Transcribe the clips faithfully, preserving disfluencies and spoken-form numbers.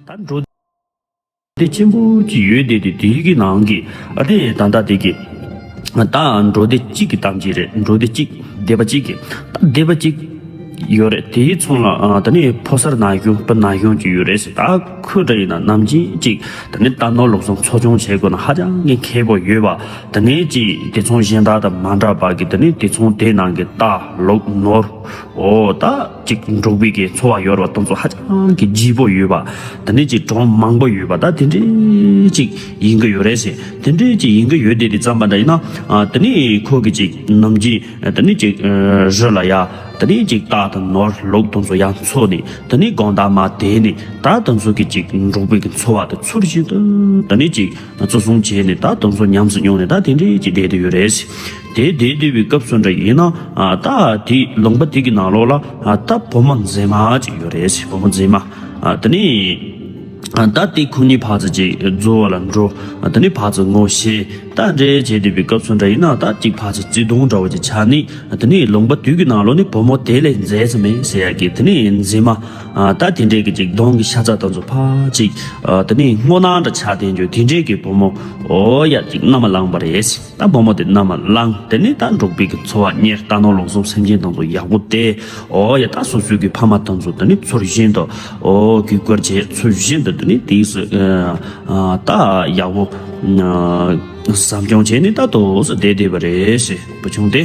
ད་འགྲོ་སྡེ་ཆེན་པོ་ཅིག་ཡོད་དེ་དེ་དེའི་གི་ནང་གི་ཨ་དེ་ད་ལྟ་དེ་གི་ད་འགྲོ་སྡེ་གཅིག་གི་གཏམ་རྒྱུད་རེད། འགྲོ་སྡེ་གཅིག་སྡེ་པ་གཅིག་གི་ད་སྡེ་པ་གཅིག་ཡོད་རེད། དེའི་ཚོང་ལ་ཨ་ད་ནི་ཕོ་གསར་ན་གཞོན་སྤུན་ན་གཞོན་ཅིག་ཡོད་རེད་ཟེར། ད་ཁོ་འདྲ་ཡིན་ན་ནམ་རྒྱུན་ཅིག་ད་ནི་རྟ་ནོར་ལུག་གསུམ་འཚོ་སྐྱོང་བྱེད་དགོས་ན་ཧ་ཅང་གི་མཁས་པོ་ཡོད་པ། ད་ནི་ཅིག་དེ་ཚོང་གཞན་དག་དང་མ་འདྲ་བ་གི་ད་ནི་དེ་ཚོང་དེ་ནང་གི་རྟ་ལུག་ནོར་འོ་ད་ཅིག་འབྲོག་པའི་གི་འཚོ་བ་ཡོད་རེད་བ། དེ་ཚོ་ཧ་ཅང་གི་ལྗིད་པོ་ཡོད་པ། ད་ནི་ཅིག་གྲོང་མང་པོ་ཡོད་པ། ད་དེ་འདྲའི་ཅིག་ཡིན་གི་ཡོད་རེད་ཟེར། དེ་འདྲའི་ཅིག་ཡིན་གི་ཡོད་དེ་དེ་ཙམ་པ་འདྲ་ཡིན་ན་ཨ་ད་ནི་ཁོ་གི་ཅིག་ནམ་རྒྱུན་ད་ནི་ཅིག་ཨ་རི་ལ་ཡ་ད་ནི་ཅིག་རྟ་དང་ནོར་ལུག་དེ་ཚོ་ཡ་འཚོ་ནས་ད་ནི་དགོང་དག་མ་དེ་ནས་ད་དེ་ཚོ་གི་ཅིག་འབྲོག་པའི་གི་འཚོ་བ་དེ་ཚུལ་བཞིན་དུ་ད་ནི་ཅིག་བཙོན་བཟུང་བྱས་ནས་ད་དེ་ཚོ་ཉམས་སུ་མྱོང་ནས་ད་དེ་འདྲའི་ཅིག་བསྡད་དེ་ཡོད་རེད། དེ་བསྡད་བསྡད་པའི་སྐབས་སུ་འདྲ་ཡིན་ན་ཨ་ད་དེ་ལུང་པ་དེ་གི་ནང་ལོགས་ལ་ཨ་ད་བུ་མོ་མཛེས་མ་ཅིག་ཡོད་རེད། བུ་མོ་མཛེས་མ་ཨ་དེ་ནས་ཨ་ད་དེ་ཁོ་གཉིས་ཕར་ཚུར་ཅིག་འཛོལ་བ་ལ་འགྲོ། ཨ་དེ་ནས་ཕར་ཚུར་ངོ་ཤེས། ད་འདྲའི་བྱས་བསྡད་པའི་སྐབས་སུ་འདྲ་ཡིན་ན་ད་ཅིག་ཕར་ཚུར་བརྩེ་དུང་འདྲ་བོ་ཅིག་ཆགས་ནས་ཨ་དེ་ནས་ལུང་པ་དེ་གི་ནང་ལོགས་ནས་བུ་མོ་དེ་ལས་མཛེས་ས་མེད་ཟེར་ཡ་གི་དེ་ནས་མཛེས་མ་ཨ་ད་དེ་འདྲའི་གི་ཅིག་གདོང་གི་ཤ་ཚ་དེ་ཚོ་ཕར་ཅིག་ཨ་དེ་ནས་སྔོ་ནག་འདྲ་ཆགས་བསྡད་རྒྱུ་དེ་འདྲའི་གི་བུ་མོ་འོ་ཡ་ཅིག་མནའ་མ་བླངས་པ་རེད། ད་བུ་མོ་དེ་མནའ་མ་བླངས། དེ་ནས་ད་འབྲོག་པའི་གི་འཚོ་བ་གཉེར། རྟ་ནོར་ལུག་གསུམ་སེམས་ཅན་དེ་ཚོ་ཡག་པོ་དེ་འོ་ཡ་ད་སོ་སོའི་གི་ཕ་མ་དེ་ཚོ་དེ་ནས་ཚུལ་བཞིན་དུ་འོ་གུས་བཀུར་བྱས། ཚུལ་བཞིན་དུ་དེ་ནས་དེའི་སུ་ཨ་ད་ཡག་པོ་ཨ་བཟའ་སྐྱོང་བྱས་ནས་ད་ཏོག་ཙམ་བསྡད་བསྡད་པ་རེད་ཟེར། བུ་ཆུང་དེ་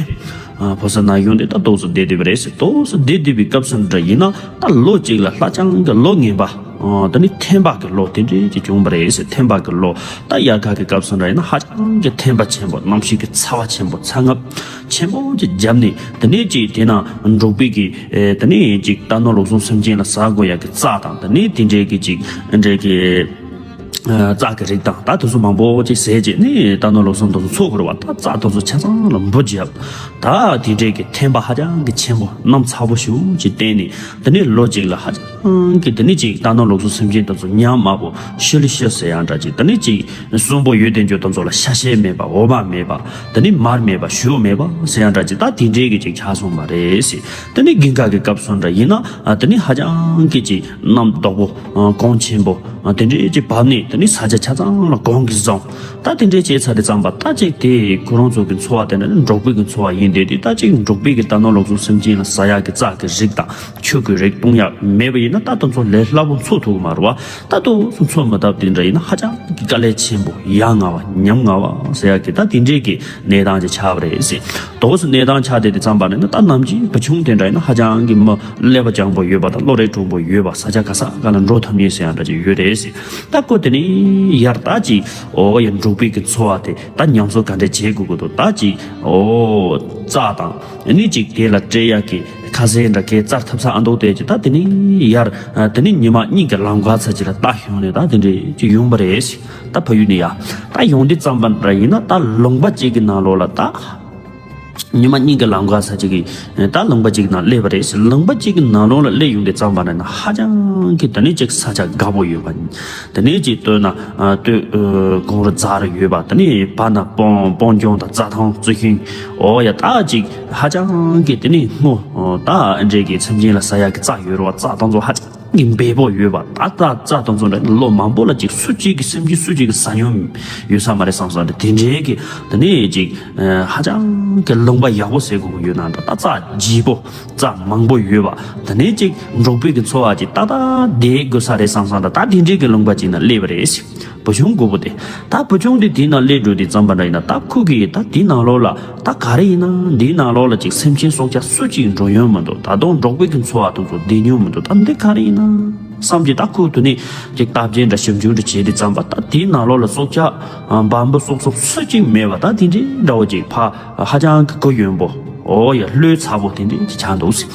ཨ་ཕོ་གསར་ན་གཞོན་དེ་ད་ཏོག་ཙམ་བསྡད་བསྡད་པ་རེད་ཟེར། ཏོག་ཙམ་བསྡད་བསྡད་པའི་སྐབས་སུ་འདྲ་ཡིན་ན་ད་ལོ་གཅིག་ལ་ཧ་ཅང་གི་ལོ་ངན་པ་ཨ་ད་ནི་ཐན་པ་གི་ལོ་དེ་འདྲའི་ཅིག་བྱུང་བ་རེད་ཟེར། ཐན་པ་གི་ལོ་ད་དབྱར་ཁ་གི་སྐབས་སུ་འདྲ་ཡིན་ན་ཧ་ཅང་གི་ཐན་པ་ཆེན་པོ། གནམ་གཤིས་ཀྱི་ཚ་བ་ཆེན་པོ། ཚ་རྔུབ་ཆེན་པོ་ཅིག་བརྒྱབ་ནས་དེ་ནས་ཅིག་དེ་ན་འབྲོག་པའི་གི་ཨེ་དེ་ནས་ཅིག་རྟ་ནོར་ལུག་གསུམ་སེམས་ཅན་ལ་ཟ་དགོས་ཡ་གི་རྩྭ་དང་དེ་ནས་དེ་འདྲའི་གི་ཅིག་འདྲའི་གི་ཨ་རྩྭ་གི་རིགས་དང་ད་དེ་ཚོ་མང་པོ་ཅིག་ཟས་བྱས་ནས་རྟ་ནོར་ལུག་གསུམ་དེ་ཚོ་འཚོ་དགོས་རེད་བ། ད་རྩྭ་དེ་ཚོ་ཆ་ཚང་ལ་འབུ་བརྒྱབ། ད་དེ་འདྲའི་གི་ཐན་པ་ཧ་ཅང་གི་ཆེན་པོ་གནམ་ཚ་པོ་ཞེ་པོ་ཅིག་བསྟན་ནས་དེ་ནས་ལོ་གཅིག་ལ་ཧ་ཅང་གི་དེ་ནས་ཅིག་རྟ་ནོར་ལུག་གསུམ་སེམས་ཅན་དེ་ཚོ་ཉམས་དམའ་པོ། ཤི་ལི་ཤི་ཟེར་ཡང་འདྲ་ཅིག་དེ་ནས་ཅིག་གསོན་པོ་ཡོད་དེ་འཇོག་དེ་ཚོ་ལ་ཤ་ཤེད་མེད་པ། འོ་མ་མེད་པ། དེ་ནས་མར་མེད་པ། ཞོ་མེད་པ་ཟེར་ཡང་འདྲ་ཅིག་ད་དེ་འདྲའི་གི་ཅིག་ཆགས་སོང་བ་རེད་ཟེར། དེ་ནས་དགུན་ཁ་གི་སྐབས་སུ་འདྲ་ཡིན་ན་ཨ་དེ་ནས་ཧ་ཅང་གི་ཅིག་གནམ་རྡོག་པོ་ཨ་གོང་ཆེན་པོ་ཨ་དེ་འདྲའི་ཅིག་བབས་ནས་དེ་ནས་ས་ཆ་ཆ་ཚང་ལ་གོང་གིས་བཟུང་། ད་དེ་འདྲའི་བྱས་ཚར་དུས་ཙམ་པ་ད་ཅིག་དེ་ཁོ་རང་ཚོ་གི་འཚོ་བ་དེ་ནི་འབྲོག་པའི་གི་འཚོ་བ་ཡིན་དེ། དེ་ད་ཅིག་འབྲོག་པའི་གི་རྟ་ནོར་ལུག་གསུམ་སེམས་ཅན་ལ་ཟ་ཡག་གི་རྩྭ་གི་རིགས་དང་ཆུ་གི་རིགས་བཏུང་ཡག་མེད་པ་ཡིན་ན་ད་དེ་ཚོ་ལས་སླ་པོ་འཚོ་ཐུབ་ཀྱི་མ་རེད་བ། ད་དེ་ཚོ་འཚོ་མ་ཐུབ་དེ་འདྲ་ཡིན་ན་ཧ་ཅང་གི་དཀའ་ལས་ཆེན་པོ། ཡ་ང་བ་ཉམ་ང་བ་ཟེར་ཡག་གི་ད་དེ་འདྲའི་གི་གནས་སྟངས་ཅིག་ཆགས་པ་རེད་ཟེར། དེ་ཚོ་གནས་སྟངས་ཆགས་དེ་དུས་ཙམ་པ་ནི་ད་ནམ་རྒྱུན་བུ་ཆུང་དེ་འདྲ་ཡིན་ན་ཧ་ཅང་གི་མི་ཀླད་པ་སྦྱངས་པོ་ཡོད་པ་དང་བློ་རིག་གྲུང་པོ་ཡོད་པ། ས་ཆ་ག་ས་ག་ལ་འགྲོ་ཐུབ་མཁན་ཟེར་ཡག་འདྲ་ཅིག་ཡོད་རེད་ཟེར། ད་ཁོ་དེ་ནས་ཡར་ད་ཅིག་འོ་ཡ་འབྲོག་པའི་གི་འཚོ་བ་དེ་ད་ཉམས་གསོ་ག་འདྲ་བྱེད་དགོས་ཀྱི་འདུག་ད་ཅིག་འོ་རྩྭ་དང་ཨ་ནི་ཅིག་དེ་ལ་སྤྲད་ཡག་གི་ཁ་ཟས་འདྲ་གའི་བཙལ་ཐུབ་ས་ཨ་འདུག་དེ་ཅིག་ད་དེ་ནས་ཡར་ཨ་དེ་ནས་ཉི་མ་གཉིས་ཀྱི་ལམ་ཁ་ཚ་ཅིག་ལ་རྟ་ཞོན་ནས་ད་དེ་འདྲ་ཅིག་ཡོང་བ་རེད། ད་ཕ་ཡུལ་ནས་ཡར་ད་ཡོང་དུས་ཙམ་པ་འདྲ་ཡིན་ན་ད་ལུང་པ་གཅིག་གི་ནང་ལོགས་ལ་ད། ཉི་མ་གཉིས་ཀྱི་ལམ་ཁ་ས་གཅིག་གི་ད་ལུང་པ་གཅིག་ནང་སླེབས་པ་རེད། ལུང་པ་གཅིག་གི་ནང་ལོགས་ལ་སླེབས་ཡོང་དུས་ཙམ་པ་ན་ན་ཧ་ཅང་གི་དེ་ནས་ཅིག་ས་ཆ་དགའ་པོ་ཡོད་པ། དེ་ནས་ཅིག་སྟོད་ན་སྟོད་གངས་རི་རྫ་རི་ཡོད་པ། དེ་ནས་བར་ན་སྤང་སྤང་ལྗོངས་དང་རྩྭ་ཐང་རྩི་ཤིང་། འོ་ཡ་ད་ཅིག་ཧ་ཅང་གི་དེ་ནས་སྔོ་ད་འདྲའི་གི་སེམས་ཅན་ལ་ཟ་ཡག་གི་རྩྭ་ཡོད་རེད་བ། རྩྭ་དེ་ཚོ་ཧ་ཅང་གི་འབེལ་པོ་ཡོད་པ། ད་ད་རྩྭ་དེ་ཚོ་འདྲ་ལོ་མང་པོ་ལ་ཅིག་སུ་གཅིག་གི་སེམས་ཀྱི་སུ་གཅིག་གི་ཟ་མྱོང་ཡོད་ས་མ་རེད་བསམ་སོང་། དེ་འདྲའི་གི་དེ་ནས་ཅིག་ཧ་ཅང་གི་ལུང་པ་ཡག་པོ་ཟེར་དགོས་ཀྱི་ཡོད་ན་འདྲ། ད་རྩྭ་ལྗིད་པོ་རྩྭ་མང་པོ་ཡོད་པ། དེ་ནས་ཅིག་འབྲོག་པའི་གི་འཚོ་བ་ཅིག་ཏག་ཏག་བསྡད་དགོས་ས་རེད་བསམ་སོང་། ད་ད་དེ་འདྲའི་གི་ལུང་པ་ཅིག་ན་སླེབས་པ་རེད། བུ་ཆུང་རྒད་པོ་དེ་ད་བུ་ཆུང་དེ་དེའི་ནང་སླེབས་འགྲོ་དུས་ཙམ་པ་འདྲ་ཡིན་ན་ད་ཁོ་གིས་ད་དེའི་ནང་ལོགས་ལ་ད་ག་རེ་ཡིན་ན་འདིའི་ནང་ལོགས་ལ་ཅིག་སེམས་ཅན་སྲོག་ཆགས་སུ་གཅིག་འགྲོ་མྱོང་མི་འདུག་ད་དུང་འབྲོག་པའི་གི་འཚོ་བ་དེ་ཚོ་བསྡད་མྱོང་མི་འདུག་ད་འདི་ག་རེ་ཡིན་ན་བསམ་གྱི་ད་ཁོ་དེ་ནས་ཅིག་ལྟ་བརྗེ་འདྲ་ཞིབ་འཇུག་འདྲ་བྱས་དུས་ཙམ་པ་ད་དེའི་ནང་ལོགས་ལ་སྲོག་ཆགས་འབའ་འབུ་སོག་སོག་སུ་གཅིག་མེད་པ། ད་དེ་འདྲའི་འདྲ་བོ་ཅིག་ཕ་ཧ་ཅང་གི་གུ་ཡོན་པོ། འོ་ཡ་ལྷོད་ཚ་པོ་དེ་འདྲའི་ཅིག་ཆགས་འདུག་ཟེར།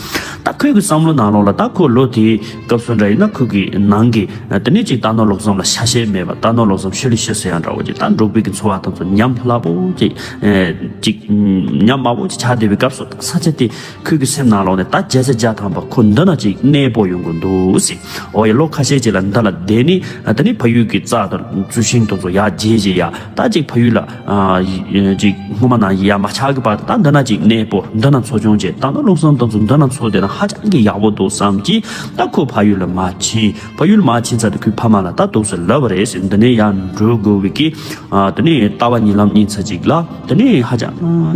ད་ཁོའི་གི་བསམ་བློ་ནང་ལོགས་ལ་ད་ཁོ་ལོ་དེའི་སྐབས་སུ་འདྲ་ཡིན་ན་ཁོ་གི་ནང་གི་དེ་ནས་ཅིག་རྟ་ནོར་ལུག་གསུམ་ལ་ཆ་ཤས་མེད་པ། རྟ་ནོར་ལུག་གསུམ་ཤི་ལི་ཤི་ཟེར་ཡང་འདྲ་བོ་ཅིག་ད་འབྲོག་པའི་གི་འཚོ་བ་དེ་ཚོ་ཉམས་སླ་པོ་ཅིག་ཅིག་ཉམས་དམའ་པོ་ཅིག་ཆགས་བསྡད་པའི་སྐབས་སུ་ད་ས་ཆ་དེ་ཁོའི་གི་སེམས་ནང་ལོགས་ནས་ད་བརྒྱ་ཆ་བརྒྱ་ཐམ་པ་ཁོ་འདི་ན་ཅིག་གནས་སྤོ་ཡོང་གི་འདུག་ཟེར། འོ་ཡ་ལོ་ཁ་ཤས་ཅིག་ལ་འདི་ལ་བསྡད་ནས་དེ་ནས་ཕ་ཡུལ་གི་རྩྭ་དང་རྩི་ཤིང་དེ་ཚོ་ཡར་བརྗེས་བྱས་ཡ་ད་ཅིག་ཕ་ཡུལ་ལ་ཅིག་སྔོན་མ་ནང་བཞིན་ཡ་མ་ཆགས་གི་བར་དུ་ད་འདི་ན་ཅིག་གནས་སྤོ། འདི་ན་འཚོ་སྐྱོང་བྱས། ད་ནི་བློ་བཟང་དེ་ཚོ་འདི་ན་འཚོ་བསྡད་ན་ཧ་ཅང་གི་ཡག་པོ་འདུག་བསམ་གྱིས། ད་ཁོ་ཕ་ཡུལ་ལ་མར་ཕྱིན། ཕ་ཡུལ་མར་ཕྱིན་ཚར་དུས་ཁོའི་ཕ་མ་ལ་ད་འདུག་སེ་ལབ་པ་རེད་ཟེར། འདི་ནས་ཡར་འགྲོ་དགོས་པའི་གི། ཨ། དེ་ནས་ལྟ་བ་ཉིན་ལམ་གཉིས་ཚར་ཅིག་ལ། དེ་ནས་ཧ་ཅང་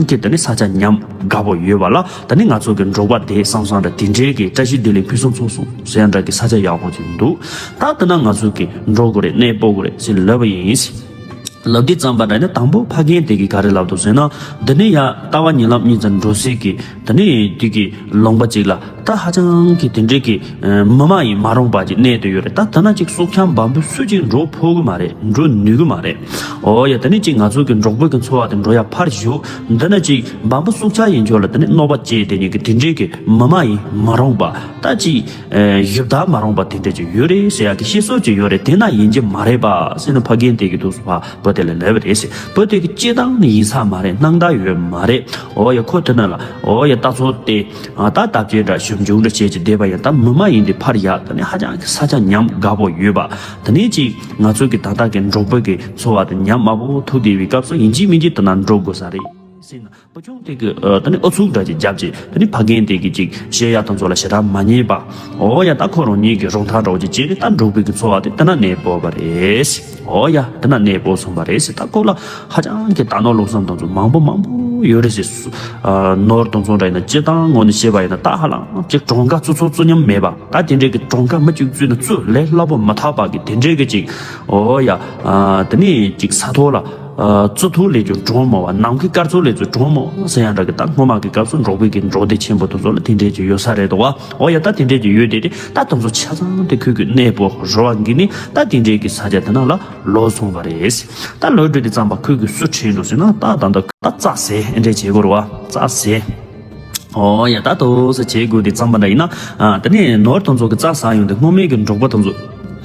གི་དེ་ནས་ས་ཆ་ཉམས་དགའ་པོ་ཡོད་པ་ལ། དེ་ནས་ང་ཚོ་གི་འབྲོག་པ་དེ་བསམ་བསམ་འདྲ་དེ་འདྲའི་གི་བཀྲ་ཤིས་བདེ་ལེགས་ཕུན་སུམ་ཚོགས་སོང་ཟེར་ཡ་འདྲ་གི་ས་ཆ་ཡག་པོ་ཅིག་འདུག་ད་དེ་ན་ང་ཚོ་གི་འགྲོ་དགོས་རེད། གནས་སྤོ་དགོས་རེད་ཟེར་ལབ་པ་ཡིན། ལབ་དུས་ཙམ་པ་འདྲ་ནི་དང་པོ་ཕ་རྒན་དེ་གིས་ག་རེ་ལབ་འདུག་ཟེར་ན། འདི་ནས་ཡར་ལྟ་བ་ཉིན་ལམ་གཉིས་ཙམ་འགྲོ་སའི་གི་དེ་ནས་དེ་གི་ལུང་པ་ཅིག་ལ། ད་ཧ་ཅང་གི་དེ་འདྲའི་གི་མི་མ་ཡིན་མ་རུངས་པ་ཅིག་གནས་བསྡད་ཡོད་རེད། ད་དེ་ན་ཅིག་སྲོག་ཆགས་འབའ་འབུ་སུ་ཅིག་འགྲོ་ཕོད་གི་མ་རེད། འགྲོ་ནུས་གི་མ་རེད། ཨོ་ཡ། དེ་ནས་ཅིག་ང་ཚོ་གི་འབྲོག་པའི་གི་འཚོ་བ་དེ་འགྲོ་ཡ་ཕར་ཞོག་འདི་ན་ཅིག་འབའ་འབུ་སྲོག་ཆགས་ཡིན་ཆོག་ལ། དེ་ནས་གནོད་པ་བྱེད་དེ་ཉིད་གི་དེ་འདྲའི་གི་མི་མ་ཡིན་མ་རུངས་པ། ད་ཅིག་ཡུལ་བདག་མ་རུངས་པ་དེ་འདྲ་ཅིག་ཡོད་རེད་ཟེར་ཡ་གི་བཤད་སྲོལ་ཅིག་ཡོད་རེད། དེ་ན་ཡིན་གྱི་མ་རེད་པ་ཟེར་ནས་ཕ་རྒན་དེ་གིས་འདུག་སེ་ཕ་བུ་དེ་ལ་ལབ་པ་རེད་ཟེར། བུ་དེ་གིས་སྤྱིར་བཏང་ནས་ཡིན་ས་མ་རེད། སྣང་དག་ཡོད་མ་རེད། ཨོ་ཡ། ཁོ་དེ་ན་ལ་ཨོ་ཡ། ད་ཚོ་དེ་ད་སྟབས་བདེ་འདྲ་ཞིབ་འཇུག་འདྲ་བྱས་ཅིག་བསྡད་པ་ཡིན། ད་མི་མ་ཡིན་དེ་ཕར་ཡ། ད་ནི་ཧ་ཅང་གི་ས་ཆ་ཉམས་དགའ་པོ་ཡོད་པ། ད་ནི་ཅིག་ང་ཚོ་གི་ད་ལྟ་གི་འབྲོག་པའི་གི་འཚོ་བ་དེ་ཉམས་དམའ་པོ་ཐུག་བསྡད་པའི་སྐབས་སུ་ཡིན་གཅིག་མིན་གཅིག་དེ་ན་འགྲོ་དགོས་ས་རེད་ཟེར་ན། བུ་ཆུང་དེ་གིས་ཨ། ད་ནི་ཨུ་ཚུགས་འདྲ་ཅིག་བརྒྱབ་ཅིག་ད་ནི་ཕ་རྒན་དེ་གིས་ཅིག་བཤད་ཡ་དེ་ཚོ་ལ་ཞེ་དྲག་མ་ཉན་པ། ཨོ་ཡ། ད་ཁོ་རང་ཉིད་ཀྱིས་རུང་ཐག་འདྲ་བོ་ཅིག་བྱས་ནས་ད་འབྲོག་པའི་གི་འཚོ་བ་དེ་དེ་ན་གནས་སྤོས་པ་རེད། ཨོ་ཡ། དེ་ན་གནས་སྤོས་སོང་བ་རེད་ཟེར། ད་ཁོ་ལ་ཧ་ཅང་གི་ད་ནོར་ལུག་སྲང་དེ་ཚོ་མང་པོ་མང་པོ་ཡོད་རེད་ཟེར། ཨ། ནོར་དེ་ཚོ་འདྲ་ཡིན་ན་སྤྱིར་བཏང་ངོས་ནས་བཤད་པ་ཡིན་ན་ད་ཧ་ལམ་ཅིག་གྲངས་ཀ་བཙུགས་ཚུགས་བཙུགས་མཉམ་མེད་པ། ད་དེ་འདྲའི་གི་གྲངས་ཀ་མི་གཅིག་བཙུགས་ན་བཙུགས་ལས་སླ་པོ་མ་ཐག་པ་གི་དེ་འདྲའི་གི་ཅིག་ཨོ་ཡ། ཨ། དེ་ནས་ཅིག་ས་ཐོག་ལ། ཨ། བཙུགས་ཐུབ་ལས་ཀྱང་གྲངས་མང་བ། ནམ་མཁའི་སྐར་ཚོགས་ལས་ཚོ་གྲངས་མང་ཟེར་ཡ་འདྲ་གི། ད་སྔོན་མ་གི་སྐབས་སུ་འབྲོག་པའི་གི་འབྲོག་སྡེ་ཆེན་པོ་དེ་ཚོ་ལ་དེ་འདྲས་ཀྱི་ཡོད་ས་རེད་དོ། ཨོ་ཡ། ད་དེ་འདྲས་ཀྱི་ཡོད་དེ་དེ་ད་དེ་ཚོ་ཆ་ཚང་དེ་ཁོས་གི་གནས་སྤོ་རོ་བ་འགི་ནི་ད་དེ་འདྲས་གི་ས་ཆ་དེ་ན་ལ་ལོག་སོང་བ་རེད། ད་ལོག་འགྲོ་དུས་ཙམ་པ་ཁོས་གི་སུ་དྲན་འགྲོ་ཟེར་ན། ད་ད་ད་ད་རྩྭ་ཟས་ཨེ་འདྲས་བྱེད་དགོས་རེད་བ། རྩྭ་ཟས། ཨོ་ཡ། ད་དེ་ཚོ་བྱེད་དགོས་དུས་ཙམ་པ་འདྲ་ཡིན་ན། ཨ། དེ་ནས་ནོར་དེ་ཚོ་གི་རྩྭ་ཟ་ཡོང་དུས་སྔོན་མའི་གི་འབྲོག་པ་དེ་ཚོ།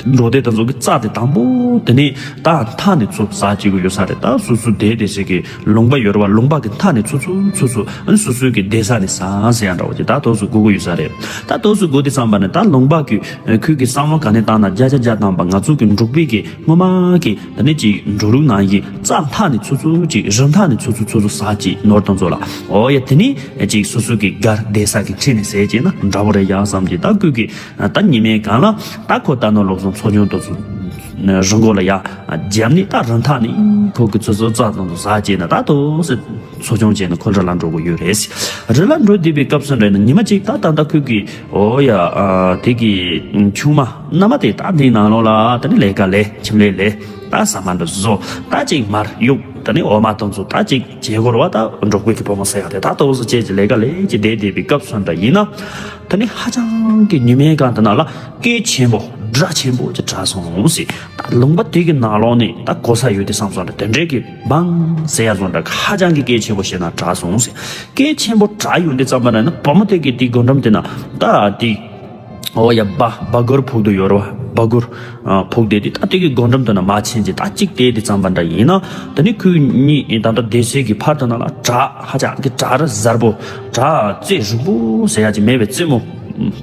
འབྲོག་སྡེ་དེ་ཚོ་གི་རྩྭ་དེ་དང་པོ་དེ་ནས་ད་མཐའ་ནས་ཚུར་ཟ་བྱེད་དགོས་ཡོད་ས་རེད། ད་སོ་སོ་སྡེ་སྡེ་ཟེར་གི་ལུང་པ་ཡོད་རེད་བ། ལུང་པ་གི་མཐའ་ནས་ཚུར་ཚུར་ཚུར་ཚུར། ཨ་ནི་སོ་སོའི་གི་སྡེ་ས་ནས་ཟ་ཟེར་ཡ་འདྲ་བོ་ཅིག་ད་དེ་ཚོ་དགོས་ཀྱི་ཡོད་ས་རེད། ད་དེ་ཚོ་དགོས་དུས་ཙམ་པ་ནས་ད་ལུང་པ་གི་ཁོས་གི་བསམ་བློ་ག་ནས་བཏང་ན། བརྒྱ་ཆ་བརྒྱ་བཏང་པ་ང་ཚོ་གི་འབྲོག་པའི་གི་སྔོན་མ་གི་ད་ནི་ཅིག་འབྲོག་ལུག་ནང་གི་རྩྭ་མཐའ་ནས་ཚུར་ཚུར་ཅིག་རི་མཐའ་ནས་ཚུར་ཚུར་ཚུར་ཚུར་ཟ་ཅིག་ནོར་དེ་ཚོ་ལ། ཨོ་ཡ། དེ་ནི་ཅིག་སོ་སོ་གི་སྒར་སྡེ་ས་གི་འཁྲིས་ནས་ཟས་བྱས་ན་འདྲ་བོ་རེད་ཡ་བསམ་གྱི། ད་ཁོས་གི་ད་ཉི་མའི་སྒང་ལ་ད་ཁོ་ད་ནོར་ལུག་སྲང་འཚོ་སྐྱོང་དེ་ཚོ་རི་མགོ་ལ་ཡ་བརྒྱབ་ནས། ད་རི་མཐའ་ནས་ཁོ་གི་ཚོ་ཚོ་རྩྭ་དེ་ཚོ་ཟ་བྱས་ན། ད་དེ་ཚོ་འཚོ་སྐྱོང་བྱས་ན་ཁོ་རི་ལ་འགྲོ་གི་ཡོད་རེད། རི་ལ་འགྲོ་བསྡད་པའི་སྐབས་སུ་འདྲ་ན་ཉི་མ་གཅིག་ད་ད་ད་ཁོས་གི་ཨོ་ཡ། ཨ། དེ་གི་ཆུང་མ་མནའ་མ་དེ་ད་འདི་ནང་ལོགས་ལ་ད་ནི་ལས་ཀ་ལས། ཁྱིམ་ལས་ལས། ད་ཟ་མ་འདྲ་བཟོ། ད་ཅིག་མར་གཡུག་ད་ནི་འོ་མ་དེ་ཚོ་ད་ཅིག་བྱེད་དགོས་རེད་བ། ད་འབྲོག་པའི་གི་བུ་མོ་ཟེར་ཡ་དེ་ད་དེ་ཚོ་བྱས་ཀྱི་ལས་ཀ་ལས་ཀྱི་བསྡད་བསྡད་པའི་སྐབས་སུ་འདྲ་ཡིན་ན། ད་ནི་ཧ་ཅང་གི་ཉི་མའི་སྒང་དེ་ན་ལ་སྐད་ཆེན་པོ་སྒྲ་ཆེན་པོ་ཅིག་གྲགས་སོང་ཟེར། ད་ལུང་པ་དེ་གི་ནང་ལོགས་ནས་ད་གོ་ས་ཡོད་དེ་བསམ་སོང་། ད་དེ་འདྲའི་གི་བང་ཟེར་ཡ་བཟོ་འདྲ་ཧ་ཅང་གི་སྐད་ཆེན་པོ་ཞིག་ན་གྲགས་སོང་ཟེར། སྐད་ཆེན་པོ་གྲགས་ཡོང་དུས་ཙམ་པ་ན་ན་བུ་མོ་དེ་གི་དེ་སྒོ་འགྲམ་དེ་ན་ད་དེ། ཨོ་ཡ། སྦ་སྦ་གུར་ཕུབ་དུ་ཡོད་རེད་བ། སྦ་གུར་ཕུབ་བསྡད་དེ་ད་དེ་གི་སྒོ་འགྲམ་དུ་ན་མར་ཕྱིན་ཅིག་ད་ཅིག་བལྟས་དེ་ཙམ་པ་འདྲ་ཡིན་ན། ད་ནི་ཁོས་གཉིད་ད་ལྟ་བསྡད་སའི་གི་ཕར་དུ་ན་ལ་བྲག་ཧ་ཅང་གི་བྲག་རི་གཟར་པོ། བྲག་རྩེ་རིང་པོ་ཟེར་ཡ་ཅིག་མེད་པའི་རྩེ་མོ་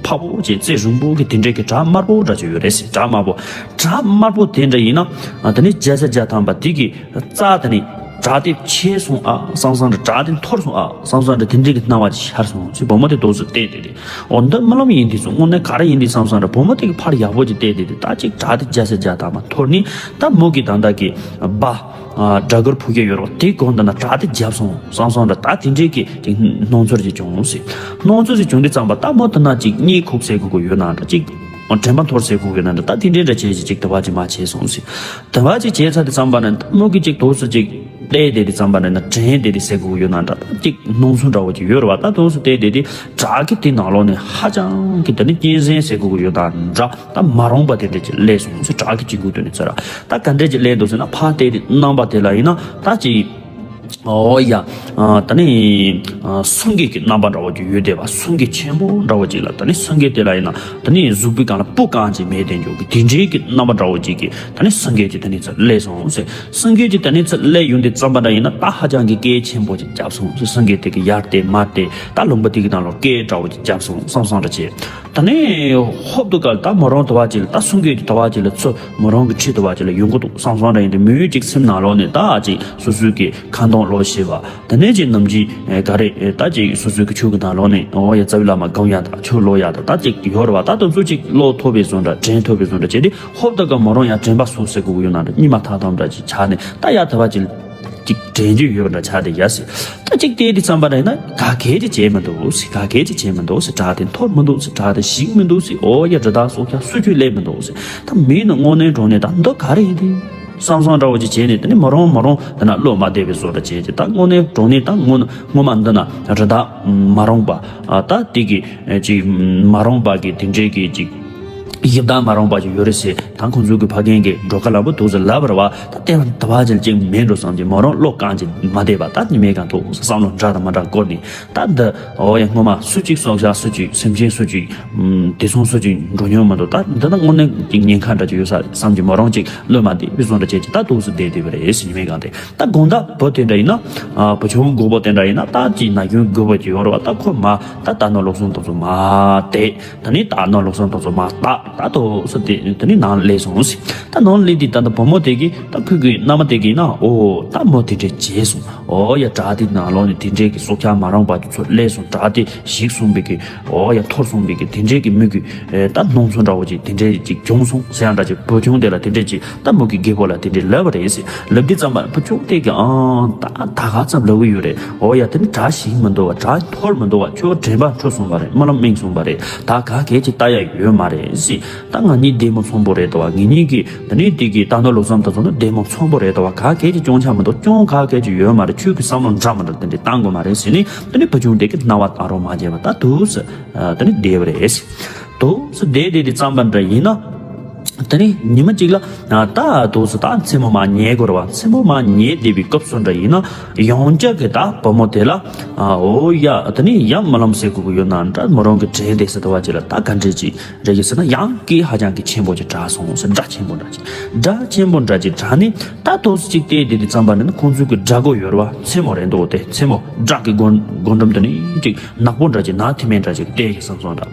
འཕགས་པོ་ཅིག་རྩེ་རིང་པོ་གི་དེ་འདྲའི་གི་བྲག་དམར་པོ་འདྲ་ཅིག་ཡོད་རེད་ཟེར། བྲག་དམར་པོ། བྲག་དམར་པོ་དེ་འདྲ་ཡིན་ན། ད་ནི་བརྒྱ་ཆ་བརྒྱ་ཐམ་པ་དེ་གི་རྩ་དེ་ནི་བྲག་དེ་ཆད་སོང་ཨ་བསམ་བསམ་འདྲ། བྲག་དེ་འཐོར་སོང་ཨ་བསམ་བསམ་འདྲ། དེ་འདྲའི་གི་སྣང་བ་ཅིག་ཤར་སོང་ཟེར། བུ་མོ་དེ་འདུག་སེ་བལྟས་བསྡད་དེ། འོ་འདི་རྨི་ལམ་ཡིན་དུས་སུ་དངོས་གནས་ག་རེ་ཡིན་དུས་བསམ་བསམ་འདྲ། བུ་མོ་དེ་གི་ཕར་ཡག་པོ་ཅིག་བལྟས་བསྡད་དེ། ད་ཅིག་བྲག་དེ་བརྒྱ་ཆ་བརྒྱ་ཐམ་པ་འཐོར་ནས་ད་མོ་གི་ད་ལྟ་གི་སྦ་སྦྲ་གུར་ཕུབ་ཀྱི་ཡོད་རེད་བ། དེ་གོང་དུ་ན་བྲག་དེ་བརྒྱབ་སོང་བསམ་བསམ་འདྲ། ད་དེ་འདྲའི་གི་ཅིག་སྣང་ཚུལ་ཅིག་བྱུང་ཟེར། སྣང་ཚུལ་ཅིག་བྱུང་དུས་ཙམ་པ་ད་མོ་དེ་ན་ཅིག་གཉིད་ཁུག་སའི་གི་གུ་ཡོད་ན་འདྲ། ཅིག་དྲན་པ་འཐོར་སའི་གི་གུ་ཡོད་ན་འདྲ། ད་དེ་འདྲའི་འདྲ་བྱས་ཅིག་ཅིག་དེ་བ་ཅིག་མ་བྱས་སོང་ཟེར། དེ་བ་ཅིག་བྱས་ཚར་དུས་ཙམ་པ་ན་མོ་གི་ཅིག་འདུག་སེ་ཅིག་བལྟས་བསྡད་དུས་ཙམ་པ་ན་ན་དྲན་བསྡད་དེ་ཟེར་གི་གུ་ཡོད་ན་འདྲ། ཅིག་སྣང་ཚུལ་འདྲ་བོ་ཅིག་ཡོད་རེད་བ། ད་འདུག་སེ་བལྟས་བསྡད་དེ་བྲག་གི་དེ་ནང་ལོགས་ནས་ཧ་ཅང་གི་དེ་ནི་གཉན་གཟན་ཟེར་གི་གུ་ཡོད་ན་འདྲ། ད་མ་རུངས་པ་དེ་འདྲ་ཅིག་སླེབས་སོང་ཟེར། བྲག་གི་དཀྱིལ་འཁོར་དེ་ནས་ཚར། ད་ག་འདྲ་ཅིག་སླེབས་འདུག་ཟེར་ན། ཕར་བལྟས་དེ་རྣམ་པ་དེ་ལ་ཡིན་ན་ད་ཅིག་ཨོ་ཡ། ཨ། ད་ནི་ཨ་སེང་གེ་གི་རྣམ་པ་འདྲ་བོ་ཅིག་ཡོད་བསྡད་པ། སེང་གེ་ཆེན་པོ་འདྲ་བོ་ཅིག་ལ། ད་ནི་སེང་གེ་དེ་ལ་ཡིན་ན་ད་ནི་གཟུགས་པོའི་སྒང་ལ་སྤུ་རྐང་ཅིག་མེད་དེ་འཇོག་གི་དེ་འདྲའི་གི་རྣམ་པ་འདྲ་བོ་ཅིག་གི་ད་ནི་སེང་གེ་ཅིག་ད་ནི་ཚུར་སླེབས་སོང་ཟེར། སེང་གེ་ཅིག་ད་ནི་ཚུར་སླེབས་ཡོང་དུས་ཙམ་པ་འདྲ་ཡིན་ན་ད་ཧ་ཅང་གི་སྐད་ཆེན་པོ་ཅིག་བརྒྱབ་སོང་ཟེར། སེང་གེ་དེ་གི་ཡར་བལྟས་མར་བལྟས། ད་ལུང་པ་དེ་གི་ནང་ལོགས་སྐད་འདྲ་བོ་ཅིག་བརྒྱབ་སོང་བསམ་བསམ་འདྲ་བྱས། ད་ནི་ཧོབ་ཏུ་གལ་ད་མོ་རང་དུ་བ་ཅིག་ལ། ད་སེང་གེ་དེ་དུ་བ་ཅིག་ལ་ཚུར་མོ་རང་གི་འཁྲིས་དུ་བ་ཅིག་ལ་ཡོང་གི་འདུག་བསམ་བསམ་འདྲ་ཡིན་དུས་མོའི་ཅིག་སེམས་ནང་ལོགས་ནས་ད་ཅིག་སོ་སོའི་གི་ཁ་འདོན་ ལོ་ཞེས་པ། དེ་ནས་ཅིག་ནམ་རྒྱུན་ག་རེ་ད་ཅིག་སོ་སོའི་གི་ཆོས་ཀྱི་ནང་ལོགས་ནས་འོ་ཡ་རྩ་བའི་བླ་མ་སྒོམ་ཡ་དང་ཆོས་ཀློག་ཡ་དང་ད་ཅིག་ཡོད་རེད་བ། ད་དེ་ཚོ་ཅིག་ཀློག་ཐུབ་པའི་བཟོ་འདྲ་དྲན་ཐུབ་པའི་བཟོ་འདྲ་བྱས་ཏེ་ཧོབ་ཏེ་ག་མ་རུང་ཡ་དྲན་པ་སོ་སོ་གི་ཡོད་ན་འདྲ་གཉིད་མ་ཐག་ཐག་འདྲ་ཅིག་ཆགས་ནས་ད་ཡ་ད་བ་ཅིག་ཅིག་དྲན་རྒྱུ་ཡོད་པ་འདྲ་ཆགས་ཏེ་ཡ་སི། ད་ཅིག་བལྟས་ཏེ་བསམ་པ་རེད་ན་ག་གེ་ཅིག་བྱས་མི་འདུག་སི། ག་གེ་ཅིག་བྱས་མི་འདུག་སི། དྲག་དེ་འཐོར་མི་འདུག་སི། དྲག་དེ་ཞིག་མི་འདུག་སི། འོ་ཡ་དྲི་དག་སོགས་ཀྱང་སུ་ཆོས་སླེབས་མི་འདུག་སི། ད་མི་ནི་དངོས་གནས་དྲང་གནས་ད་འདི་ག་རེ་ཡིན་ཏེ། བསམ་བསམ་འདྲ་བོ་ཅིག་བྱས་ནས་དེ་ནི་མ་རུང་མ་རུང་དེ་ན་བློ་མ་བདེ་བའི་བཟོ་འདྲ་བྱས་ཅིག་ད་དངོས་གནས་དྲང་གནས་ད་དངོས་དངོས་མ་འདི་ན་དྲི་དག་མ་རུང་པ་ད་དེ་གི་ཅིག་མ་རུང་པ་གི་དེ་འདྲའི་གི་ཅིག་ཞིབ་དག་མ་རུང་པ་ཅིག་ཡོད་རེད་ཟེར། ད་ཁོང་ཚོའི་གི་ཕ་རྒན་གི་འགྲོ་ཁ་ལམ་པོ་འདུག་ཟེར་ལབ་པ་རེད་བ། ད་དེ་ལ་ད་བ་ཅིག་ཅིག་མེད་འགྲོ་བསམ་གྱི་མ་རུང་བློ་གང་ཅིག་མ་བདེ་བ་ད་ཉི་མའི་གང་ཐུག་བསམ་བློ་འདྲ་དང་མ་འདྲ་སྐོར་ནས་ད་འདི་འོ་ཡ་སྔོན་མ་སུ་གཅིག་སྲོག་ཆགས་སུ་གཅིག་སེམས་ཅན་སུ་གཅིག་དེ་སོང་སུ་གཅིག་འགྲོ་མྱོང་མི་འདུག་ད་འདི་ན་དངོས་གནས་ཀྱི་ཉེན་ཁ་འདྲ་ཅིག་ཡོད་ས་རེད་བསམ་གྱི་མ་རུང་ཅིག་བློ་མ་བདེ་བའི་བཟོ་འདྲ་བྱས་ཅིག་ད་འདུག་སེ་བསྡད་བསྡད་པ་རེད་ཟེར་ཉི་མའི་གང་དེ། ད་དགོང་དག་བུ་དེ་འདྲ་ཡིན་ན། ཨ་བུ་ཆུང་རྒོད་པོ་དེ་འདྲ་ཡིན་ན་ད་ཅིག་ན་གཞོན་རྒོད་པོ་ཅིག་ཡོད་རེད་བ། ད་ཁོ་མ་ད་ད་ནོར་ལུགས་སྲོལ་དེ་ཚོ་མ་དེ་ད་ནི་ད་ནོར་ལུགས་སྲོལ་དེ་ཚོ་མ་ད་ད་དོ་སུ་དེ་ད་ནི་ནང་སླེབས་སོང་ཟེར། ད་ནང་སླེབས་དུས་ད་ད་བུ་མོ་དེ་གིས་ད་ཁོའི་གི་མནའ་མ་དེ་གིས་ན་འོ་ད་མོ་དེ་འདྲས་བྱས་སོང་། འོ་ཡ་དྲག་དེ་ནང་ལོགས་ནས་དེ་འདྲས་ཀྱི་སྲོག་ཆགས་མ་རུང་བ་དེ་ཚོ་སླེབས་སོང་། དྲག་དེ་ཞིག་སོང་བའི་གི་འོ་ཡ་འཐོར་སོང་བའི་གི་དེ་འདྲས་ཀྱི་མི་གི་ད་སྣང་ཚུལ་འདྲ་བོ་ཅིག་དེ་འདྲས་ཅིག་བྱུང་སོང་ཟེར་ཡང་འདྲ་ཅིག་བུ་ཆུང་དེ་ལ་དེ་འདྲས་ཅིག་ད་མོ་གི་རྒད་པོ་ལ་དེ་འདྲས་ལབ་པ་རེད་ཟེར། ལབ་དུས་ཙམ་པ་བུ་ཆུང་དེ་གི་ཨང་ད་ད་ག་ཙམ་ལབ་གི་ཡོད་རེད། འོ་ཡ་དེ་ནི་དྲག་ཞིག་མི་འདུག་བ། དྲག་འཐོར་མི་འདུག་བ། ཁྱོད་དྲན་པ་འཕྲོ་སོང་བ་རེད། རྨི་ལམ་རྨིས་སོང་བ་རེད། ད་ག་གལ་ཅིག་ལྟ་ཡ་ཡོད་མ་རེད་ཟེར། ད་ང་གཉིས་བདེ་མོ་ཚོང་པོ་རེད་དོ་བ། ངེད་གཉིས་ཀྱི་ད་ནི་དེ་གི་ད་ནོར་ལུགས་སྲོལ་དེ་ཚོ་ནི་བདེ་མོ་ཚོང་པོ་རེད་དོ་བ། ག་གལ་ཅིག་སྐྱོན་ཆ་མི་འདུག་སྐྱོན་ག་གལ་ཅིག་ཡོད་མ་རེད། ཁྱོད་ཀྱི་བསམ་བློ་འདྲ་མི་འདྲ་དེ་འདྲས་བཏང་དགོས་མ་རེད་ཟེར་ནས་ད་ནི་བུ་ཆུང་དེ་གི་རྣ་བ་བཏང་རོགས་མ་བྱས་པ་ད་འདུག་སེ་ད་ནི་བསྡད་པ་རེད། འདུག་སེ་བསྡད་བསྡད་དེ་ཙམ་པ་འདྲ་ཡིན་ན། ད་ནི་ཉི་མ་གཅིག་ལ་ད་འདུག་སེ་ད་མཚན་མོ་མར་ཉལ་དགོས་རེད་བ། མཚན་མོ་མར་ཉལ་བསྡད་པའི་སྐབས་སུ་འདྲ་ཡིན་ན་ཡང་བསྐྱར་གི་ད་བུ་མོ་དེ་ལ་འོ་ཡ་ད་ནི་ཡང་རྨི་ལམ་ཟེར་དགོས་ཀྱི་ཡོད་ན་འདྲ་མོ་རང་གི་དྲན་བསྡད་ས་དེ་བ་ཅིག་ལ་ད་ག་འདྲས་ཅིག་རེད་ཀྱི་ཟེར་ན་ཡང་སྐད་ཧ་ཅང་གི་ཆེན་པོ་ཅིག་གྲགས་སོང་ཟེར། སྒྲ་ཆེན་པོ་འདྲ་ཅིག་སྒྲ་ཆེན་པོ་འདྲ་ཅིག་གྲགས་ནས་ད་འདུག་སེ་གཅིག་བལྟས་བསྡད་དུས་ཙམ་པ་ནི་ཁོང་ཚོའི་གི་སྒྲ་སྒོ་ཡོད་རེད་བ། མཚན་མོ་རེད་འདུག་སྟེ་མཚན་མོ་བྲག་གི་སྒོ་སྒོ་འགྲམ་དུ་ནི་ཅིག་ནག་པོ་འདྲ་ཅིག་ནག་ཐིང་མེ་འདྲ་ཅིག་བལྟས་ཀྱི་བསམ་སོང་འདྲ།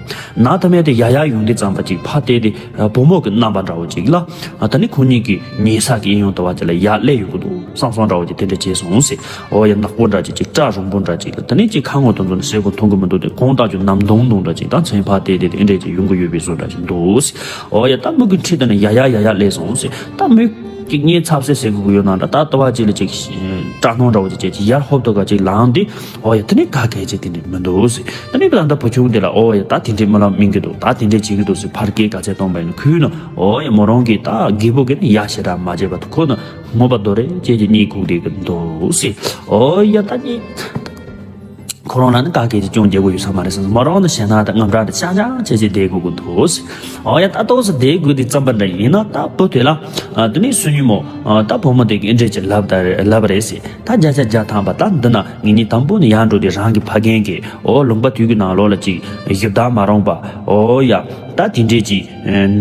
ནག་ཐིང་མེ་དེ་ཡར་ཡར་ཡོང་དུས་ཙམ་པ་ཅིག་ཕར་བལྟས་ཏེ་བུ་མོ་གི་རྣམ་པ་འདྲ་བོ་ཅིག་ལ་ད་ནི་ཁོ་གཉིས་ཀྱི་ཉལ་ས་གི་གཡས་གཡོན་དུ་བ་ཅིག་ལ་ཡར་སླེབས་ཡོང་གི་འདུག་བསམ་སོང་འདྲ་བོ་ཅིག་དེ་འདྲ་བྱས་སོང་ཟེར། འོ་ཡ་ནག་པོ་འདྲ་ཅིག་ཅིག་སྐྲ་རོང་པོ་འདྲ་ཅིག་ལ་ད་ནི་ཅིག་ཁ་ངོ་དེ་ཚོ་ནི་གསལ་པོ་མཐོང་གི་མི་འདུག་སྟེ་གང་ལྟར་ཀྱང་ནམ་དུང་དུང་འདྲ་ཅིག་ད་མཚན་ཕར་བལྟས་ཏེ་དེ་འདྲ་ཅིག་ཡོང་གི་ཡོད་པའི་བཟོ་འདྲ་ཅིག་འདུག་ཟེར། འོ་ཡ་ད་མོ་གི་འཁྲིས་དེ་ནི་ཡར་ཡར་ཡར་ཡར་སླེབས་སོང་ཟེར། ད་མོ་གཅིག་གཉིད་ཚབ་སེ་ཟེར་དགོས་ཀྱི་ཡོད་ན་འདྲ། ད་ལྟ་བ་ཅིག་ལ་ཅིག་སྐྲག་སྣང་འདྲ་བོ་ཅིག་བྱས་ཅིག་ཡར་ཧོབ་ཏེ་ག་ཅིག་ལངས་ཏེ་འོ་ཡ་དེ་ནི་ག་གལ་ཅིག་དེ་འདྲ་མི་འདུག་ཟེར། དེ་ནི་ད་ལྟ་བུ་ཆུང་དེ་ལ་འོ་ཡ་ད་དེ་འདྲའི་རྨི་ལམ་རྨི་གི་འདུག་ད་དེ་འདྲའི་བྱེད་ཀྱི་འདུག་ཟེར་ཕར་སྐད་ག་ཚད་གཏོང་པ་ཡིན་ན་ཁོས་ནི་འོ་ཡ་མོ་རང་གི་ད་རྒད་པོ་གི་ནི་ཡ་ཞེ་དྲག་མ་བྱས་པ་ཁོ་ནི་ངོ་པ་རྡོ་རེ་ཅན་གྱི་གཉིད་ཁུག་བསྡད་ཀྱི་འདུག་ཟེར། འོ་ཡ་ད་གཉིད། ཁོ་རང་ལ་ནི་ག་གེ་ཅིག་སྐྱོན་རྒྱག་དགོས་ཡོད་ས་མ་རེད་ཟེར། མོ་རང་ནི་ཞེད་སྣང་དང་དངངས་སྐྲག་དང་ཅང་ཅང་བྱས་བྱས་བསྡད་དགོས་ཀྱི་འདུག་ཟེར། འོ་ཡ་ད་ཏོག་ཙམ་བསྡད་དགོས་དུས་ཙམ་པ་འདྲ་ཡིན་ན་ད་བུ་དེ་ལ་ཨ་དེ་ནས་སུ་ཉིན་མོ་ཨ་ད་བུ་མོ་དེ་གིས་ཨེ་འདྲས་ཅིག་ལབ་ད་རེད་ལབ་རེད་ཟེར། ད་བརྒྱ་ཆ་བརྒྱ་ཐམ་པ་ད་འདི་ན་ངེད་གཉིས་དང་པོ་ནས་ཡར་འགྲོ་དུས་རང་གི་ཕ་རྒན་གྱིས་འོ་ལུང་པ་དུས་ཀྱི་ནང་ལོགས་ལ་ཅིག་ཞིབ་དག་མ་རུང་པ་འོ་ཡ་ད་དེ་འདྲས་ཅིག་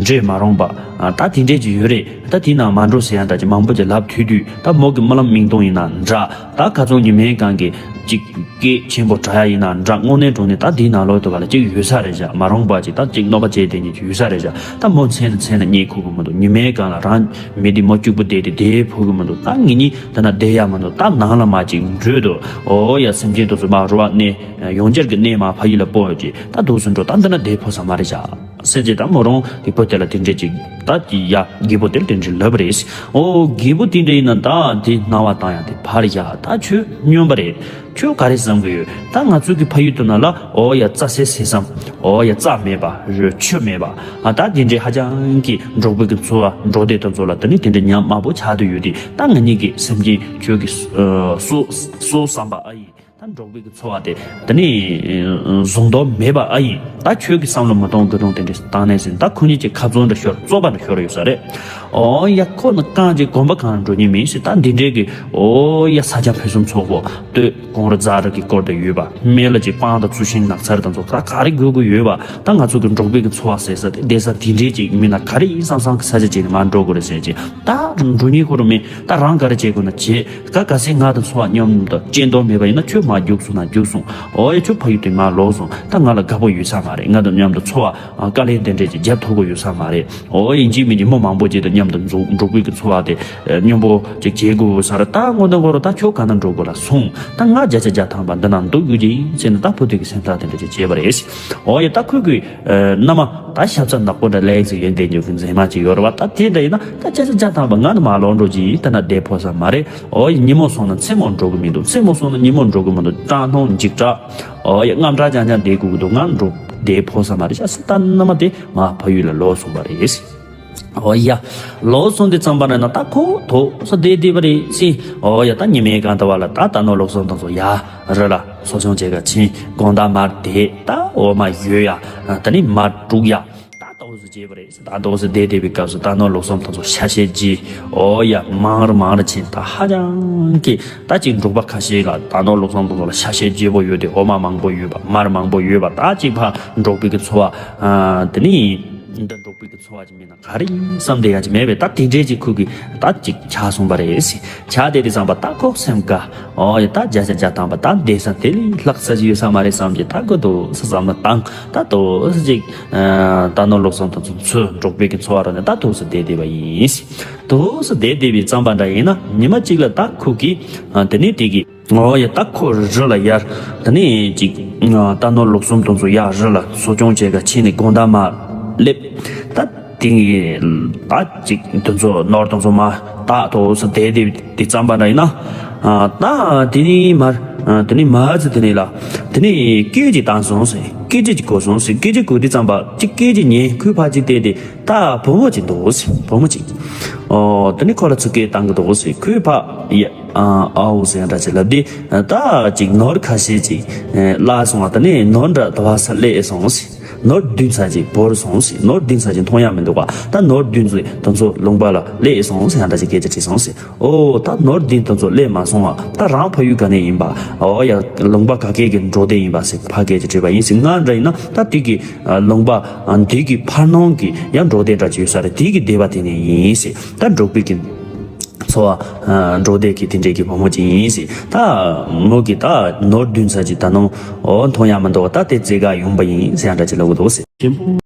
འདྲེས་མ་རུང་པ་ཨ་ད་དེ་འདྲས་ཅིག་ཡོད་རེད། ད་དེའི་ནང་མ་འགྲོ་ཟེར་ཡང་འདྲ་ཅིག་མང་པོ་ཅིག་ལབ་ཐུབ་དུས་ད་མོ་གི་རྨི་ལམ་རྨི་སྟངས་ཡིན་ན་འདྲ། ད་ཁ་སང་ཉི་མའི་སྒང་གི་ཅིག་སྐད་ཆེན་པོ་གྲགས་ཡ་ཡིན་ན་འདྲ། དངོས་གནས་དྲང་གནས་ད་དེའི་ནང་ལོགས་དུ་བ་ལ་ཅིག་ཡོད་ས་རེད་བཞག་མ་རུང་པ་ཅིག་ད་ཅིག་གནོད་པ་བྱས་བསྡད་མཁན་ཅིག་ཡོད་ས་རེད་བཞག་ད་མོ་མཚན་ལ་མཚན་ལ་གཉིད་ཁུག་གི་མི་འདུག་ཉི་མའི་སྒང་ལ་རང་མི་དེ་མོ་གཅིག་པུ་བསྡད་དེ་བསྡད་ཕོད་གི་མི་འདུག་ད་ངེད་གཉིས་ད་ན་བསྡད་ཡ་མི་འདུག་ད་ནང་ལ་མར་ཅིག་འགྲོ་འདུག་འོ་ཡ་སེམས་ཅན་དེ་ཚོ་མར་རུ་བ་གནས་ཡང་བསྐྱར་གྱི་གནས་མར་ཕ་ཡུལ་ལ་སྤོ་ཡོད་ཅིག་ད་འདུག་སེ་འགྲོ་ད་འདི་ན་བསྡད་ཕོད་ས་མ་རེད་བཞག་ཟེར་རྗེས་ད་མོ་རང་གི་བུ་དེ་ལ་དེ་འདྲས་ཅིག་ད་ཀྱི་ཡ་རྒད་པོ་དེར་དེ་འདྲས་ལབ་རེད། ཨོ་རྒད་པོ་དེ་འདྲས་ཡིན་ན་ད་དེ་སྣང་བ་བཏང་ཡ་དེ་ཕར་ཡ་ད་ཁྱོད་སྨྱོན་པ་རེད། ཁྱོད་ག་རེ་བསམ་གི་ཡོད། ད་ང་ཚོ་གི་ཕ་ཡུལ་དུ་ན་ལ་ཨོ་ཡ་རྩྭ་སའི་ཟས་སམ་ཨོ་ཡ་རྩྭ་མེད་པ་རོ་ཆུ་མེད་པ་ཨ་ད་དེ་འདྲས་ཧ་ཅང་གི་འབྲོག་པའི་གི་འཚོ་བ་འབྲོག་སྡེ་དེ་ཚོ་ལ་དེ་ནི་དེ་འདྲས་ཉམས་དམའ་པོ་ཆགས་བསྡད་ཡོད་དེ་ད་ང་གཉིས་ཀྱི་སེམས་ཅན་ཁྱོད་ཀྱི་སོ་སོ་བསམ་པ་ཨ་ཡིན། ད་འབྲོག་པའི་གི་འཚོ་བ་དེ་ད་ནི་བཟང་དོ་མེད་པ་ཨ་ཡིན། ད་ཁྱོད་ཀྱི་བསམ་བློ་མི་གཏོང་དགོས་དོན་དེ་འདྲས་བཏང་ནས་ཟིན་ད་ཁོ་གཉིས་ཀྱི་ཁ་རྩང་འདྲ་ཤོར་རྩོད་པ་འདྲ་ཤོར་ཡོད་ས་རེད། ཨོ་ཡ་ཁོ་ནི་རྐང་གཅིག་གོམ་པ་གང་འགྲོ་ཉེན་མིན་ཟེར་ད་འདི་འདྲས་གི་ཨོ་ཡ་ས་ཆ་ཕུན་སུམ་ཚོགས་པོ་སྟོད་གངས་རི་རྫ་རི་གི་སྐོར་དུ་ཡོད་པ་སྨད་ལ་ཅིག་སྤང་དང་ཚུལ་ཤིང་ནགས་ཚལ་དང་ཚོ་ད་ག་རེ་དགོས་དགོས་ཡོད་པ་ད་ང་ཚོ་གི་འབྲོག་པའི་གི་འཚོ་བ་ཟེར་ས་དེ་བསྡད་ས་དེ་འདྲས་ཅིག་མིན་ན་ག་རེ་ཡིན་བསམ་བསམ་གི་ས་ཆ་ཅིག་ནས་མར་འགྲོ་དགོས་རེད་ཟེར་ཅིག་ད་འགྲོ་ཉེན་ཁོ་རུ་མེད། ད་རང་ག་རེ་བྱེད་དགོས་ན་བྱེད། ག་ག་སེ་ང་དང་འཚོ་བ་མཉམ་དུ་སྐྱིད་མདོག་མེད་པ་ཡིན་ན་ཁྱོད་མར་རྒྱུགས་སོང་ན་རྒྱུགས་སོང་། ཨོ་ཡ་ཁྱོད་ཕ་ཡུལ་དུ་མར་ལོག་སོང་། ད་ང་ལ་དགའ་པོ་ཡོད་ས་མ་རེད། ང་དང་མཉམ་དུ་འཚོ་བ་དཀའ་ལས་དེ་འདྲས་ཀྱི་རྒྱབ་ཐོག་གི་ཡོད་ས་མ་རེད། ཨོ་ཡིན་གཅིག་མིན་གཅིག་མི་མང་པོ་ཅིག་དང་ མཉམ་དུ་འགྲོགས་འགྲོགས་པའི་གི་འཚོ་བ་དེ་ཨ་མཉམ་པོ་ཅིག་བྱེད་དགོས་ས་རེད། ད་དངོས་གནས་ཁོ་རང་ད་ཁྱོད་ག་ན་འགྲོ་དགོས་ལ་སོང་། ད་ང་བརྒྱ་ཆ་བརྒྱ་ཐམ་པ་འདི་ན་འདུག་རྒྱུ་ཡིན་ཟེར་ནས་ད་བུ་དེ་གི་སེམས་ཐག་དེ་འདྲ་ཅིག་བཅད་པ་རེད། ཨོ་ཡ། ད་ཁོས་གི་ཨ་མནའ་མ་ད་ཞབས་ཚ་ནག་པོ་འདྲ་ལེགས་ཟིག་ཡོད་བསྡད་རྒྱུ་གི་མཛེས་མ་ཅིག་ཡོད་རེད་བ། ད་དེ་འདྲ་ཡིན་ན་ད་བརྒྱ་ཆ་བརྒྱ་ཐམ་པ་ང་ནི་མ་ལོག་འགྲོ་རྒྱུ་ཡིན། ད་ན་བསྡད་ཕོད་ས་མ་རེད། ཨོ་ཡ། ཉིན་མོ་སོང་ན་མཚན་མོ་འགྲོ་གི་མི་འདུག་མཚན་མོ་སོང་ན་ཉིན་མོ་འགྲོ་གི་མི་འདུག་སྐྲག་སྣང་འཇིགས་སྐྲག་ཨོ་ཡ། དངངས་སྐྲག་རྐྱང་རྐྱང་བསྡད་དགོས་ཀྱི་འདུག་ང་འགྲོ་བསྡད་ཕོད་ས་མ་རེད་ཤག་ཟེར། ད་མནའ་མ་དེ་མར་ཕ་ཡུལ་ལ་ལོག་སོང་བ་རེད། ཨོ་ཡ། ལོག་སོང་དུས་ཙམ་པ་ན་ན་ད་ཁོ་དོགས་སེ་བསྡད་བསྡད་པ་རེད་ཟེར། ཨོ་ཡ། ད་ཉི་མའི་གང་ལྟར་བ་ལ་ད་རྟ་ནོར་ལུག་གསུམ་དང་ཚོ་ཡར་རི་ལ་གསོ་སྐྱོང་བྱེད་ག་ཕྱིན། དགོང་དག་མར་བསྡད། ད་འོ་མ་ཡོད་ཡ། དེ་ནས་མར་དཀྲུག་ཡ། ད་དོགས་སེ་བྱས་པ་རེད། ད་དོགས་སེ་བསྡད་བསྡད་པའི་སྐབས་སུ་རྟ་ནོར་ལུག་གསུམ་དང་ཚོ་ཤ་ཤེད་ཀྱིས། ཨོ་ཡ། མང་རུ་མང་རུ་ཕྱིན། ད་ཧ་ཅང་གི་ད་ཅིག་འབྲོག་པ་ཁ་ཤས་ལ་རྟ་ནོར་ལུག་གསུམ་དང་ཚོ་ལ་ཤ་ཤེད་རྒྱས་པོ་ཡོད་དེ། འོ་མ་མང་པོ་ཡོད་པ། མར་མང་པོ་ཡོད་པ། ད་ཅིག་ཕར་འབྲོག་པའི་གི་འཚོ་བ་ཨ་དེ་ནས་འདི་འབྲོག་པའི་གི་འཚོ་བ་ཅིག་མིན་ན་ག་རེ་ཡིན་བསམ་བསྡད་ཡ་ཅིག་མེད་པས། ད་དེ་འདྲས་ཅིག་ཁོ་གི་ད་ཅིག་ཆགས་སོང་བ་རེད་ཟེར། ཆགས་བསྡད་དུས་ཙམ་པ་ད་ཁོ་སེམས་དགའ། ཨོ་ཡ། ད་བརྒྱ་ཆ་བརྒྱ་ཐམ་པ་ད་བསྡད་ས་དེ་ལས་ལྷག་ས་ཅིག་ཡོད་ས་མ་རེད་བསམ་གྱི། ད་ཁོ་དོགས་སེ་བསམ་བློ་བཏང་། ད་དོགས་སེ་ཅིག་ཨ་རྟ་ནོར་ལུག་གསུམ་དང་ཚོ་འབྲོག་པའི་གི་འཚོ་བ་ར་ནས་ད་དོགས་སེ་བསྡད་བསྡད་པ་ཡིན། དོགས་སེ་བསྡད་བསྡད་པའི་ཙམ་པ་འདྲ་ཡིན་ན་ཉི་མ་གཅིག་ལ་ད་ཁོ་གི་ཨ་དེ་ནས་དེ་གི་ཨོ་ཡ། ད་ཁོ་རི་ལ་ཡར་དེ་ནས་ཅིག་ཨ་རྟ་ནོར་ལུག་གསུམ་དང་ཚོ་ཡར་རི་ལ་གསོ་སྐྱོང་བྱེད་ག་ཕྱིན་ནས་དགོང་དག་མར་སླེབས། ད་དེ་ད་ཅིག་དེ་ཚོ་ནོར་དང་ཚོ་མར་ད་དོགས་སེ་བསྡད་བསྡད་དུས་ཙམ་པ་འདྲ་ཡིན་ན། ཨ་ད་དེ་ནས་མར་ཨ་དེ་ནས་མར་ཚེ་དེ་ནས་ལ་དེ་ནས་སྐད་ཅིག་བཏང་སོང་ཟེར། སྐད་ཅིག་གོ་སོང་ཟེར། སྐད་ཅིག་གོ་དུས་ཙམ་པ་ཅིག་སྐད་ཅིག་ཉན། ཁོས་ཕར་ཅིག་བལྟས་ཏེ་ད་བུ་མོ་ཅིག་འདུག་ཟེར། བུ་མོ་ཅིག་ཨོ་དེ་ནས་ཁོ་ལ་ཚུར་སྐད་བཏང་གི་འདུག་ཟེར། ཁོས་ཕར་ཡ་ཨ་ཨའོ་ཟེར་ཡ་འདྲ་ཅིག་ལབ་དུས་ད་ཅིག་ནོར་ཁ་ཤས་ཅིག་ཨ་བརླག་སོང་བ། དེ་ནས་ནོར་འདྲ་དུ་བ་ས་སླེབས་སོང་ཟེར། ནོར་བདུན་ཙམ་ཅིག་བོར་སོང་ཟེར། ནོར་བདུན་ཙམ་ཅིག་མཐོང་ཡ་མི་འདུག་ག་ད་ནོར་བདུན་ཙམ་དེ་ཚོ་ལུང་པ་ལ་སླེབས་སོང་ཟེར་ཡ་འདྲ་ཅིག་སྐད་ཆ་དྲིས་སོང་ཟེར། ཨོ་ད་ནོར་བདུན་དེ་ཚོ་སླེབས་མ་སོང་བ། ད་རང་ཕ་ཡུལ་ག་ནས་ཡིན་པ། ཨོ་ཡ། ལུང་པ་ག་གེ་གི་འབྲོག་སྡེ་ཡིན་པ་ཟེར་ཕར་སྐད་ཆ་དྲིས་པ་ཡིན་ཟེར། ང་འདྲ་ཡིན་ན་ད་དེ་གི་ཨ་ལུང་པ་ཨ་འདི་གི་ཕར་ནང་གི་ཡང་འབྲོག་སྡེ་འདྲ་ཅིག་ཡོད་ས་རེད། དེ་གི་སྡེ་པ་དེ་ནས་ཡིན་ཟེར། ད་འབྲོག་པའི་གི་འཚོ་བ་ཨ་འབྲོག་སྡེ་གི་དེ་འདྲའི་གི་བུ་མོ་ཅིག་ཡིན་ཟེར། ད་མོ་གི་ད་ནོར་བདུན་ཙམ་ཅིག་ད་ནང་ཨོ་མཐོང་ཡ་མི་འདུག་ད་དེ་བཙལ་ག་ཡོང་པ་ཡིན་ཟེར་ཡ་འདྲ་ཅིག་ལབ་གི་འདུག་ཟེར།